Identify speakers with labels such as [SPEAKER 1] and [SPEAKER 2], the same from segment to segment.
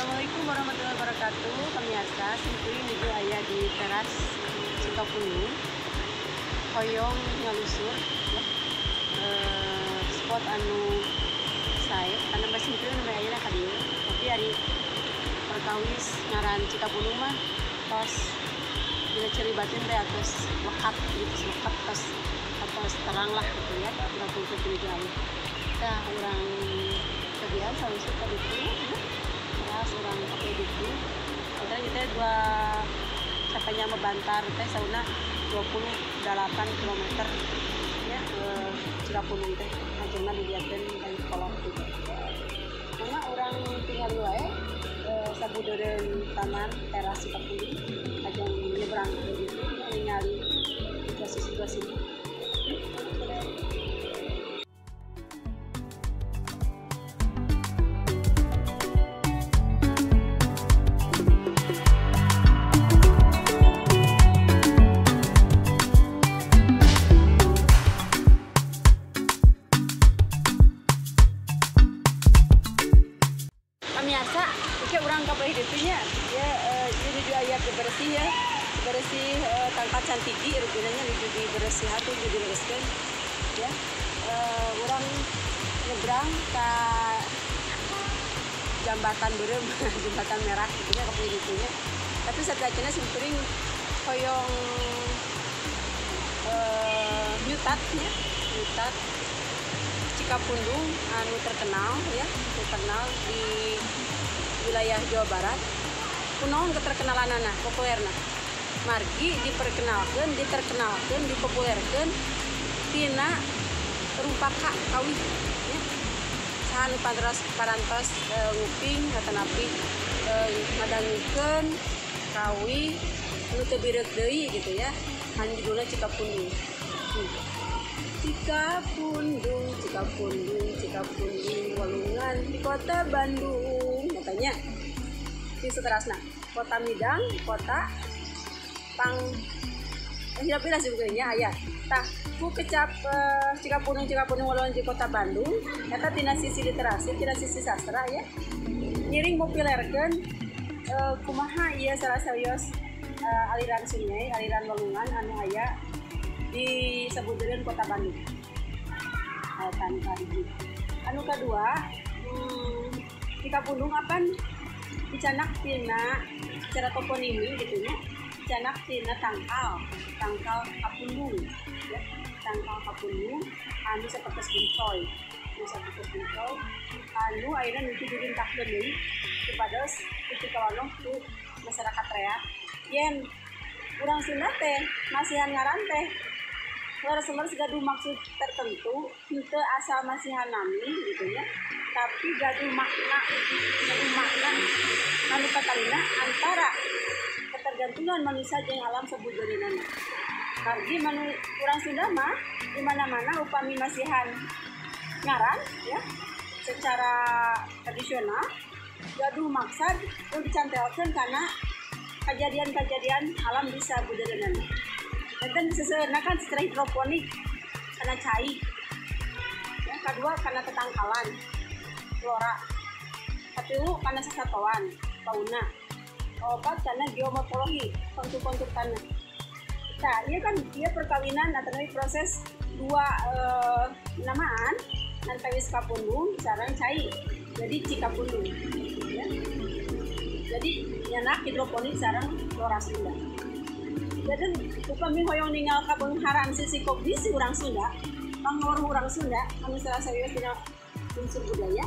[SPEAKER 1] Assalamualaikum warahmatullahi wabarakatuh. Pemirsa, simkuring nuju aya di teras Cikapundung. Hoyong nyalusur ya. Spot anu sae karena mbak simkuring nembe ayeuna ka dieu. Tapi ari perkawis ngaran Cikapundung mah tos dina ceri batin teh atos lekat gitu, lekat tos atos terang lah gitu ya. Urang nuju aya. Tah urang kebian salusur ka ditu ya. Teras urang pakai ditu. Sementara kita dua capainya Bantar teh sauna 28 km ya ke Cikapundung teh ajengna didiakeun ka kolot gitu. Mangga urang tinggal wae sabudeureun taman teras Cikapundung ajeng nyebrang gitu ningali situasi-situasi. Pemirsa, oke urang kabeh ditunya ya nuju aya bersih ya, bersih tangkat cantigi rupinanya nuju dibersihan tuh nuju dibereskeun ya. Urang nyebrang ka jambatan beureum, jembatan merah gitu nya kabeh ditunya. Tapi sateuacanna simkuring hoyong nyutat nya, nyutat Cikapundung anu terkenal ya, terkenal di wilayah Jawa Barat. Kunaon keterkenalanana, populerna. Margi diperkenalkeun, diterkenalkeun, dipopulerkeun tina rumpaka kawih ya. Saha nu parantos nguping atanapi ngadangukeun kawih nu teu bireuk deui gitu ya. Anu judulna Cikapundung. Cikapundung, Cikapundung, Cikapundung, walungan di kota Bandung, katanya. Di seterasna, kota Midang, kota Pang, hilap-hilap sih bukannya aya. Tah, ku kecap Cikapundung, Cikapundung, walungan di kota Bandung, eta tina sisi literasi, tina sisi sastra ya. Ngiring populerkeun kumaha ieu salah sawios aliran sungai, aliran walungan anu aya di sabudeureun kota Bandung. Anu kahiji. Anu kadua, Cikapundung apan dicanak tina secara toponimi gitu nya, dicanak tina tangkal, tangkal Kapundung ya, tangkal Kapundung anu sapertos bincoy, anu sapertos bincoy anu ayeuna nuju dirintahkeun deui supados pipikawanoh ku masyarakat rea. Yen urang Sunda teh masihan ngaran teh leres-leres gaduh maksud tertentu, henteu asal masihan nami gitu ya, tapi gaduh makna anu katalina antara ketergantungan manusia jeung alam sabudeureunana. Margi urang Sunda mah di mana-mana upami masihan ngaran ya secara tradisional gaduh maksad nu dicantelkeun kana kejadian-kejadian alam di sabudeureunana. Enten seseuna kan secara hidroponik karena cai. Ya, kedua karena tetangkalan flora. Katilu karena sasatoan fauna. Opat karena geomorfologi, kontur-kontur tanah. Nah, iya kan dia perkawinan atau proses dua penamaan antawis Kapundung sareng cai. Jadi Cikapundung ya. Jadi nyanak hidroponik sareng flora Sunda. Jadi upami hoyong ninggal kabeungharan sisi kognisi urang Sunda, pangaweruh urang Sunda anu salah sawios dina unsur budaya,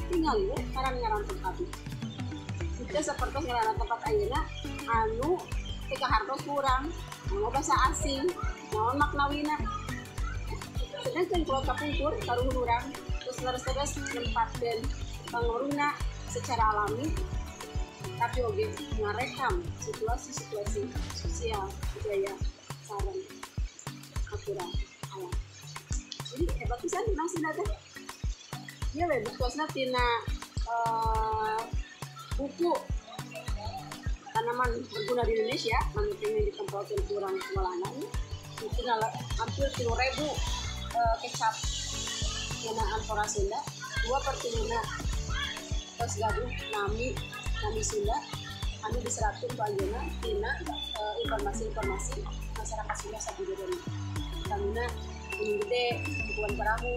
[SPEAKER 1] tinggal we ngaran-ngaran tempat. Itu sapertos ngaran tempat ayeuna anu teu kahartos ku urang, anu basa asing, naon maknawina. Sedangkan kalau kapungkur karuhun urang terus leres-leres nempatkeun pangaweruhna secara alami, tapi oge ngarekam situasi-situasi sosial budaya sareng aturan alam. Jadi hebat pisan urang Sunda teh. Ieu we buktosna tina buku tanaman berguna di Indonesia anu pengen ditempelkeun ku urang Walanda nya. Itu hampir 3.000 kecap ngeunaan flora Sunda, 2/3 tos gaduh nami nami Sunda anu diseratkeun ku anjeunna tina informasi-informasi masyarakat Sunda sabudeureun. Utamina Gunung Gede, Tangkuban Perahu,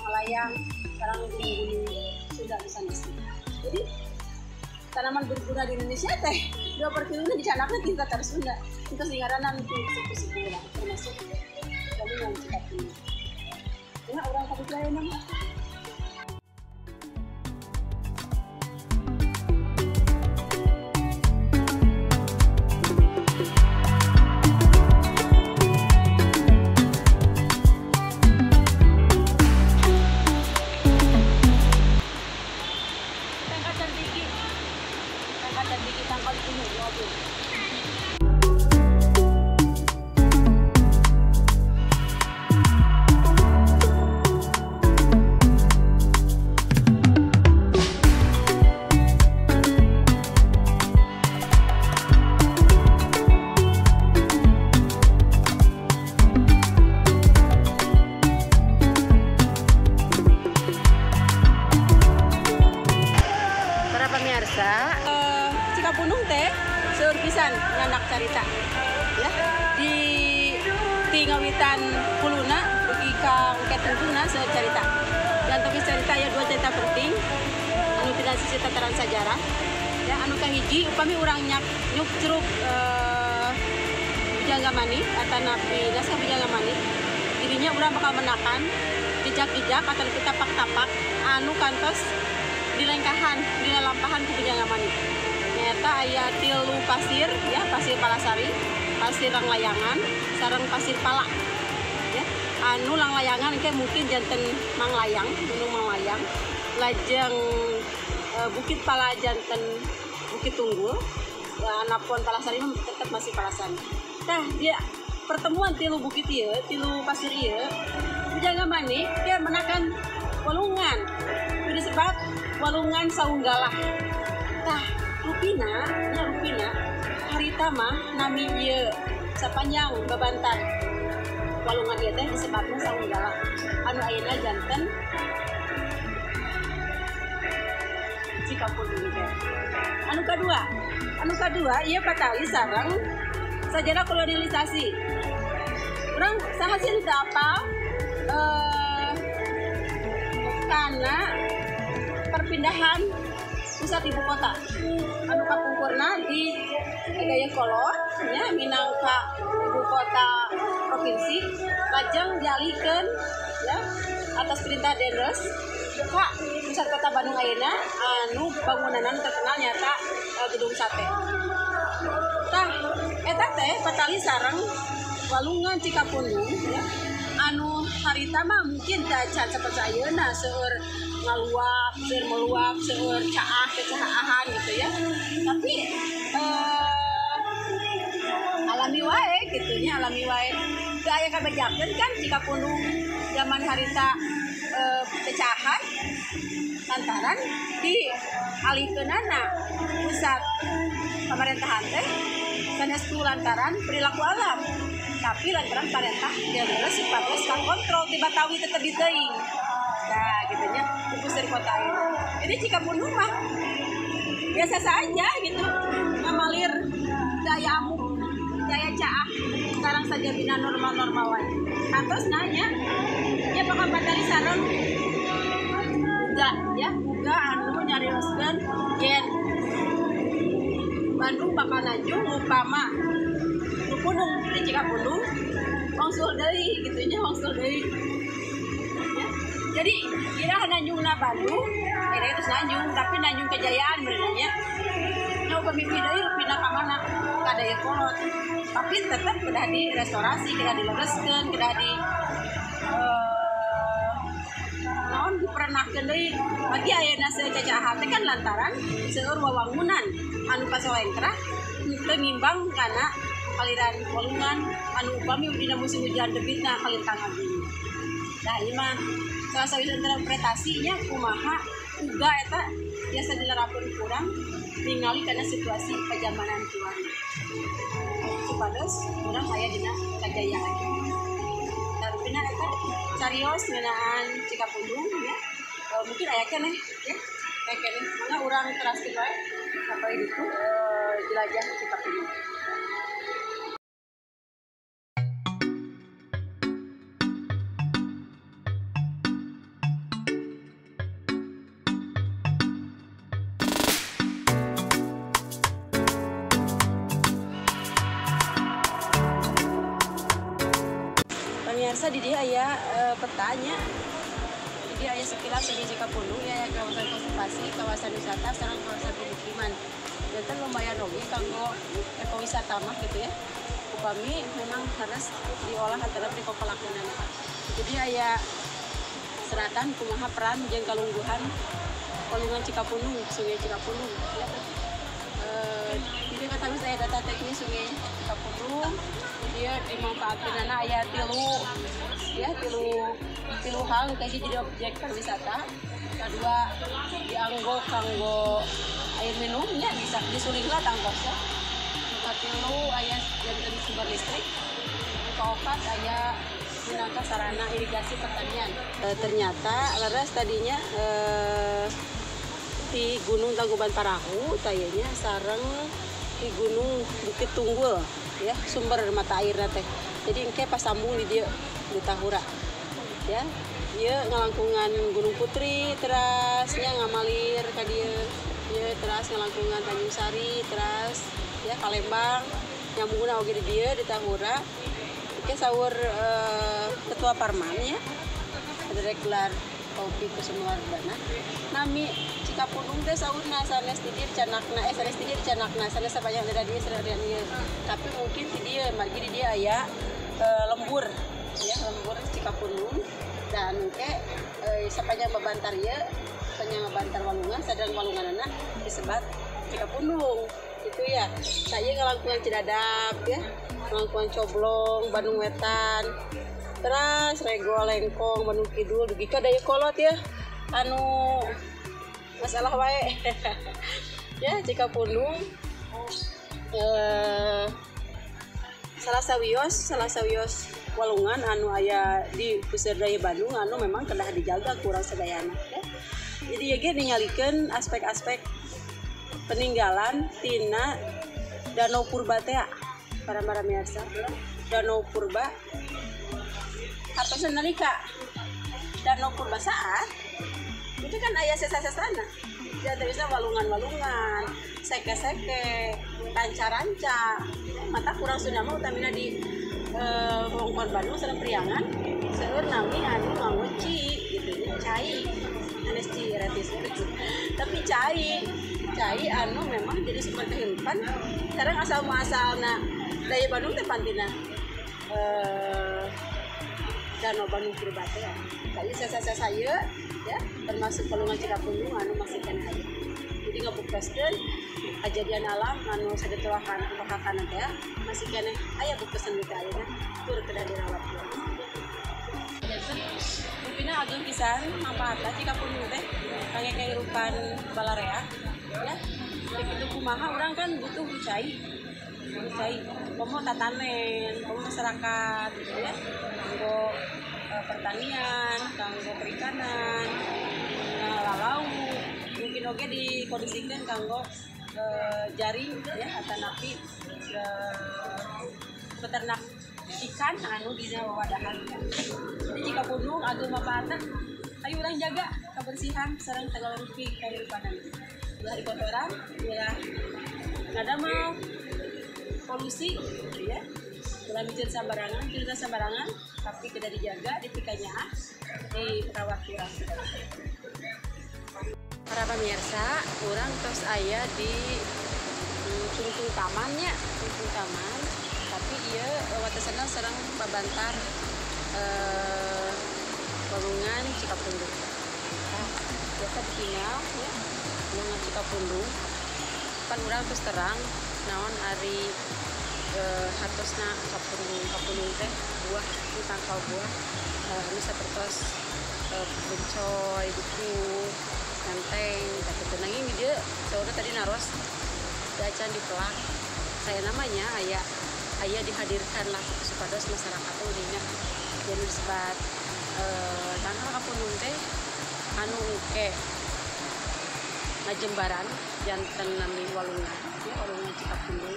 [SPEAKER 1] Malayang, sareng gunung-gunung Sunda sanesna. Jadi tanaman berguna di Indonesia teh 2/3 dicanakna ti Tatar Sunda. Entos dingaranan ku suku-suku urang termasuk walungan Cikapundung. Ya urang kabeh aya mah. Cikapundung teh seueur pisan nyandak carita ya di ngawitan kuluna dugi ka engke tungtungna seueur carita. Dan tapi carita ya dua cerita penting anu tina sisi tataran sajarah ya. Anu kahiji upami urang nyuk curug Bujangga Manik atanapi naskah Bujangga Manik, dirinya urang bakal menakan jejak-jejak atau tapak-tapak anu kantos dilengkahan dilalampahan ku Bujangga Manik. Nyata aya tilu pasir ya, pasir Palasari, pasir Langlayangan, sareng pasir Pala ya. Anu Langlayangan engke mungkin janten Manglayang, Gunung Manglayang, lajeng Bukit Pala janten Bukit Tunggul, anapun Palasari mah tetap masih Palasari. Tah dia pertemuan tilu bukit ieu, tilu pasir ieu, Bujangga Manik dia menakan walungan. Itu disebut walungan Saunggalah. Tah rupina, nya rupina harita mah nami ieu sapanjang babantan walungan ieu teh disebutna Saunggalah. Anu ayeuna janten Cikapundung teh. Anu kadua ieu patali sareng sajarah kolonialisasi. Urang saha sih teu apal kana perpindahan pusat ibu kota anu kapungkurna di Dayakolot nya minangka ibu kota provinsi, lajeng dialihkeun ya atas perintah Daendels ka pusat kota Bandung ayeuna anu bangunanan terkenal nyata Gedung Sate. Tah eta teh patali sareng walungan Cikapundung ya anu harita mah mungkin teh acan sapertos ayeuna seueur ngaluap, seueur meluap, seueur caah, kecaahan gitu ya. Tapi alami wae gitu nya, alami wae. Teu aya kabejakeun kan Cikapundung zaman harita pecahan lantaran dialihkeunana pusat pemerintahan teh sanes ku lantaran perilaku alam, tapi lantaran parentah Daendels supados kakontrol ti Batawi tetep diteuing. Nah, gitu nya pusat kota ini. Jadi Cikapundung mah biasa saja gitu, ngamalir daya amuk, daya caah. Sekarang saja bina normal-normal wae. Nah, terus nanya, ya bakal batali sareng uga ya, uga anu nyarioskeun yen Bandung bakal najung upama nu punung di Cikapundung wangsul deui gitu nya, wangsul deui. Ya. Jadi kira nanjungna Bandung, kira itu nanjung, tapi nanjung kejayaan benernya. Nah, upami deui rupina ka mana? Ka Dayakolot. Tapi tetap kedah direstorasi, kedah dilereskeun, kedah di naon diperenahkeun deui. Bagi ayeuna seueur teh kan lantaran seueur wawangunan anu pasolengkrah teu ngimbang kana aliran walungan anu upami dina musim hujan debitna kalintang agung. Nah, ieu mah salah satu interpretasinya kumaha uga eta biasa dilarapkeun kurang ningali kana situasi pajamanan kiwari. Supados urang aya dina kajayaan. Nah, rupina eta carios ngeunaan Cikapundung ya. Mungkin aya keneh ya. Aya keneh mangga. Mangga urang teraskeun wae sampai itu jelajah Cikapundung. Pemirsa, di dia aya petanya. Di dia aya sekilas Sungai Cikapundung ya, kawasan konservasi, kawasan wisata, sareng kawasan pemukiman. Janten lumayan oge kanggo ekowisata mah gitu ya. Upami memang harus diolah antara dikopelakeunana. Jadi aya seratan kumaha peran jeung kalungguhan walungan Cikapundung, Sungai Cikapundung ya. Jadi kata saya data teknis Sungai Cikapundung, dia dimanfaatkan aya tilu ya, tilu hal tadi jadi objek pariwisata. Kedua dianggo kanggo air minumnya bisa disulinglah tangkosnya. Katilu aya janten sumber listrik. Kaopat aya minangka sarana irigasi pertanian. Ternyata leres tadinya di Gunung Tangkuban Parahu tayanya sareng di Gunung Bukit Tunggul ya sumber mata airna teh. Jadi engke pas sambung di dieu di Tahura. Ya, ieu ngalangkungan Gunung Putri terasnya ngamalir ka dieu. Ieu teras ngalangkungan Tanjung Sari teras ya Palembang nyambungna oge di dieu di Tahura. Engke saur Ketua Parman ya. Ada gelar Taufik Kusumawardana. Nami Cikapundung teh saurna sanes di dieu dicanakna, sanes di dieu dicanakna, sanes sapanjang daerah dieu sanes dieu. Tapi mungkin di dieu margi di dieu aya lembur ya, lembur Cikapundung dan engke sapanjang babantar ieu, sapanjang babantar walungan, sadang walunganana disebat Cikapundung gitu ya. Saya ngalangkungan Cidadap ya, ngalangkungan Coblong, Bandung Wetan. Terus Rego Lengkong, Bandung Kidul, dugi ka Dayakolot ya. Anu masalah wae. Ya, Cikapundung salah sawios walungan anu aya di puseur daya Bandung anu memang kedah dijaga kurang sadayana ya. Jadi ya ge ningalikeun aspek-aspek peninggalan tina Danau Purba teh para miarsa ya. Danau Purba atau nalika Danau Purba saat itu kan aya sesa-sesana. Ya bisa walungan-walungan, seke-seke, ranca-ranca. Mata kurang Sunda mah utamina di wewengkon Bandung sareng Priangan seueur nami anu nganggo ci gitu nya, cai. Anes ci ratis. Tapi cai, cai anu memang jadi sumber kehidupan. Sareng asal muasalna daya Bandung teh pantina Danau Bandung Purba teh. Jadi sesa-sesa ieu ya termasuk walungan Cikapundung anu masih keneh aya. Jadi ngabuktoskeun kejadian alam anu sadetulahan rohakan teh masih keneh aya buktosan teh ayeuna tur kedah dirawat. Janten rupina ageng pisan manfaatna Cikapundung teh kangge kehidupan balarea ya. Begitu kumaha urang kan butuh cai. Cai komo tatanen, komo masyarakat gitu ya. Kanggo pertanian, kanggo perikanan, lauk, mungkin oge dikondisikan kanggo jaring ya atanapi peternak ikan anu dina wawadahan. Jadi Cikapundung ageng manfaatna, ayo urang jaga kebersihan sareng segala rupi kahirupanan. Ulah dikotoran, ulah ngadamel polusi gitu ya. Ulah miceun sambarangan, cerita sambarangan, tapi kedah dijaga, dipikanyaah, dirawat kurang. Para pemirsa, urang tos aya di tungtung tamannya, tungtung taman. Tapi ieu watesanna sareng babantar walungan Cikapundung. Nah, biasa ditinggal ya, walungan Cikapundung. Pan urang terus terang naon ari hartosna Kapundung teh buah, tangkal buah anu sapertos bencoy, buku, menteng, kitu. Nanging di dieu saurna tadi naros acan dipelak. Saya namanya aya dihadirkan lah supados masyarakat teh uninga anu disebat tangkal Kapundung teh anu engke ngajembaran janten nami walungan ya, walungan Cikapundung.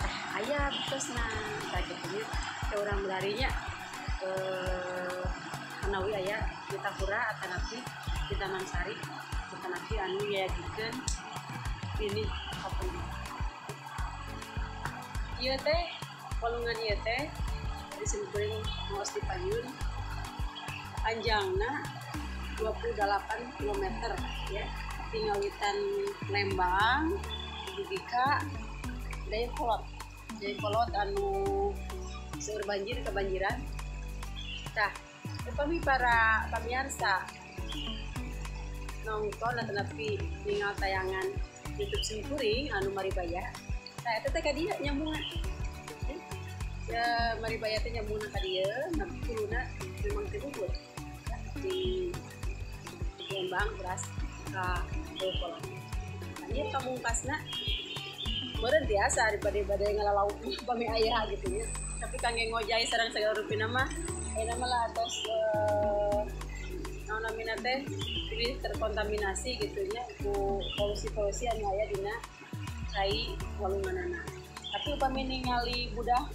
[SPEAKER 1] Tah aya betosna tah kitu nya teh urang larinya manawi aya di Tahura atanapi di Taman Sari atanapi anu nyayagikeun ini Cikapundung. Ieu teh walungan ieu teh disimkuring ngaos di payun panjangna 28 km ya, di ngawitan Lembang dugi ka Dayakolot. Dayakolot anu seueur banjir kebanjiran. Tah, upami para pamirsa nonton atanapi ningal tayangan YouTube simkuring anu Maribaya. Tah eta teh ka dieu nyambungan. Ya Maribaya teh nyambungna ka dieu, nah kuluna memang teu luhur. Ya, di Lembang beras ka Dayakolot. Nah, ieu pamungkasna meureun tiasa daripada ngalalauk pami aya gitu nya. Tapi kangge ngojay sareng sagala rupina mah ayeuna mah lah atos naon namina teh pilih terkontaminasi gitu nya ku polusi-polusi anu aya dina cai walunganana. Tapi upami ningali budah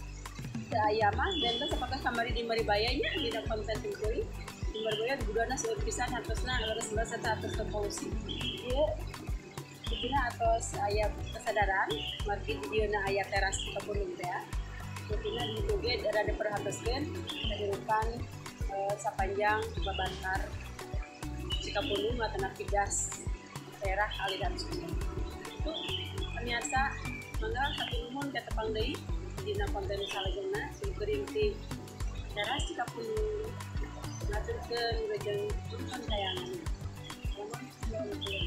[SPEAKER 1] teu aya mah benten sapertos kamari di Maribaya nya dina konten simkuring di Maribaya budahna seueur pisan hartosna leres-leres eta atos terpolusi. Ieu buktina atos aya kesadaran margi di dieuna aya teras Cikapundung teh. Buktina di ditu ge rada diperhatoskeun kehidupan sapanjang babantar Cikapundung atanapi das daerah aliran sungai. Itu pemirsa mangga hatur nuhun katepang deui dina konten salajengna simkuring ti teras Cikapundung ngaturkeun wilujeng nonton tayangan. Assalamualaikum.